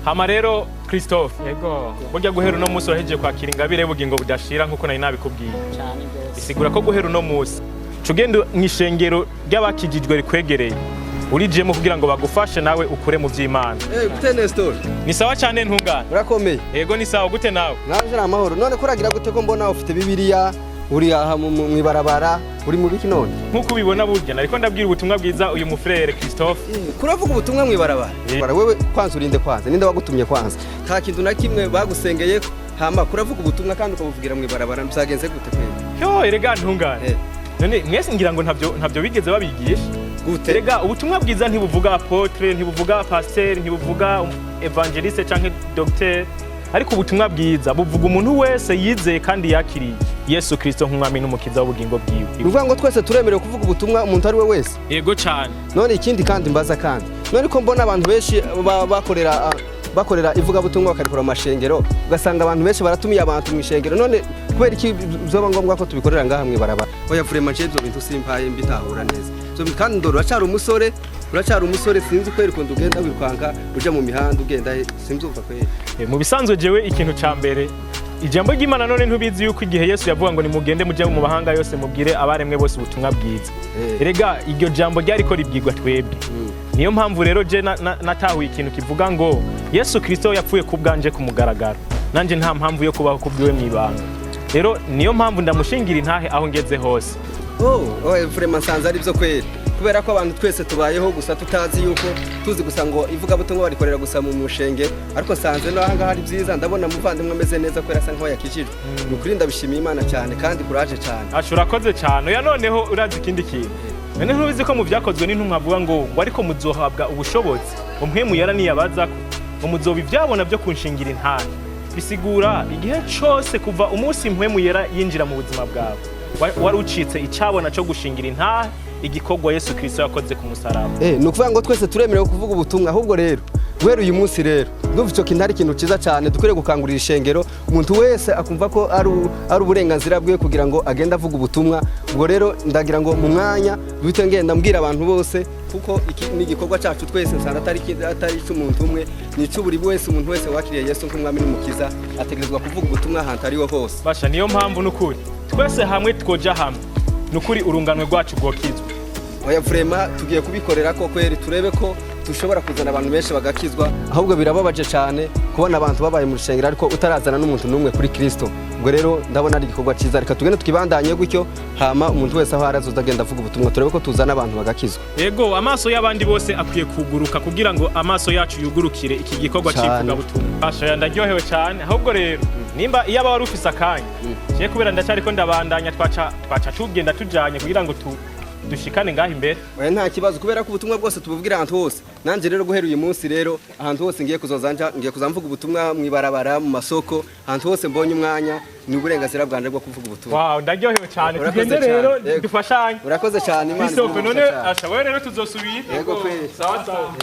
Hama rero Christophe, Yego. Burya guhera uno munsi urahejeje kwakira ingabire y'ubugingo budashira nkuko nari nabikubwiye. Cyane rwose. Bisigura ko guhera uno munsi uca ugenda mw'ishengero ry'abakijijwe rikwegereye, urijemo kugira ngo bagufashe nawe ukure mu vy'Imana. Eh, gute Nestor? Ni sawa cyane, ntungane. Urakomeye? Yego, ni sawa. Gute nawe? Naje ni amahoro. None kuragira gute ko mbona ufite Bibiliya, uri aha mw'ibarabara, uri mu biki none? Nk'uko ubibona, burya nariko ndabwira ubutumwa bwiza uyu mufrere Christophe. Kuravuga ubutumwa mw'ibarabara? Eh. Bara wewe kwanza urinde kwanza. Ninde wagutumye kwanza? Nta kintu na kimwe bagusengeye, hama kuravuga ubutumwa kandi ukabuvugira mw'ibarabara, byagenze gute kweli? Yo, erega ntungane. Eh. None mwese ngira ngo ntabyo bigeze babigisha. Gute? Erega ubutumwa bwiza ntibuvuga apôtre, ntibuvuga pasteur, ntibuvuga évangéliste canke docteur, ariko ubutumwa bwiza buvuga umuntu wese yizeye kandi yakiriye Yesu Kristo nk'umwami n'umukiza w'ubugingo bwiwe. Ni ukuvuga ngo twese turemerewe kuvuga ubutumwa, umuntu ari we wese? Yego cyane. None ikindi kandi mbaza kandi, none ko mbona abantu benshi bakorera ivugabutumwa bakarikora mu mashengero, ugasanga abantu benshi baratumiye abantu mu ishengero, none kubera iki vyoba ngombwa ko tubikorera ngaha mw'ibarabara? Oya, vraiment, je ivyo bintu simpaye mbitahura neza. Ivyo bintu kandi ndora uracari umusore, uracari umusore, sinzi kweri ukuntu ugenda wirukanka uja mu mihanda ugenda he, sinzumva kweri. Mu bisanzwe jewe ikintu ca mbere, ijambo ry'Imana, none ntubizi yuko igihe Yesu yavuga ngo nimugende muje mu mahanga yose mubwire abaremwe bose ubutumwa bwiza? Erega iryo jambo ryariko ribwirwa twebwe. Niyo mpamvu rero je natahuye ikintu kivuga ngo Yesu Kristo yapfuye ku bwanje ku mugaragaro, nanje nta mpamvu yo kubaho kubwiwe mw'ibanga. Rero niyo mpamvu ndamushingira intahe aho ngeze hose. Oh, vraiment nsanze ari byo kweri, kubera ko abantu twese tubayeho gusa tutazi yuko tuzi gusa ngo ivugabutumwa barikorera gusa mu mushenge, ariko nsanze no ahangaha ari byiza. Ndabona muvandimwe ameze neza kubera asa nkaho yakijijwe. Ni ukuri ndabishimiye Imana cyane kandi kuraje cyane. Asha, urakoze cyane. Oya, noneho urazi ikindi kintu? None ntubizi ko mu Vyakozwe n'Intumwa avuga ngo ariko muzohabwa ubushobozi ngo Mpwemu Yera niyabazako, ngo muzoba ivyabona byo kunshingira intahe? Bisigura igihe cose kuva umunsi Mpwemu Yera yinjira mu buzima bwawe, wari ucitse icabona co gushingira intahe igikorwa Yesu Kristo yakoze ku musaraba. Eh, ni ukuvuga ngo twese turemerewe kuvuga ubutumwa. Ahubwo rero guhera uyu munsi rero ndumva icyo kintu ari ikintu cyiza cyane. Dukwiriye gukangurira ishengero, umuntu wese akumva ko ari uburenganzira bwe kugira ngo agende avuga ubutumwa. Ubwo rero ndagira ngo mu mwanya duhite ngenda mbwira abantu bose, kuko iki ni igikorwa cyacu twese. Nsanga atari icy'umuntu umwe, ni icy'uburi wese. Umuntu wese wakiriye Yesu nk'umwami n'umukiza ategerezwa kuvuga ubutumwa ahantu ariho hose. Basha, niyo mpamvu n'ukuri twese hamwe twoja hamwe, nukuri urunganwe rwacu rwokizwa. Oya, vraiment tugiye kubikorera ko kweri, turebe ko dushobora kuzana abantu benshi bagakizwa. Ahubwo birababaje cyane kubona abantu babaye mu rusengero ariko utarazana n'umuntu n'umwe kuri Kristo. Ubwo rero ndabona ari igikorwa cyiza, reka tugende tukibandanye gutyo, hama umuntu wese aho ari azoza agenda avuga ubutumwa, turebe ko tuzana abantu bagakizwa. Yego, amaso y'abandi bose akwiye kuguruka kugira ngo amaso yacu yugurukire iki gikorwa Cane. c'ivugabutumwa. Basha, ndaryohewe cyane. Ahubwo rero nimba iyo aba wari ufise akanya, je kubera ndacyariko ndabandanya, twaca tugenda tujanye kugira ngo dushikane ngaho imbere. Oya, nta kibazo, kubera ko ubutumwa bwose tububwira ahantu hose. Nanjye rero guhera uyu munsi rero ahantu hose ngiye kuzoza nja, ngiye kuza mvuga ubutumwa mu ibarabara, mu masoko, ahantu hose mbonye umwanya, ni uburenganzira bwanjye bwo kuvuga ubutumwa. Wow, ndaryohewe cyane. Urakoze Tugende cyane. rero. Yego. Dufashanye. Urakoze cyane, Imana Christophe, iguhe none umugisha cyane. asha, wewe rero tuzosubira. Yego kweli. Sawa sawa.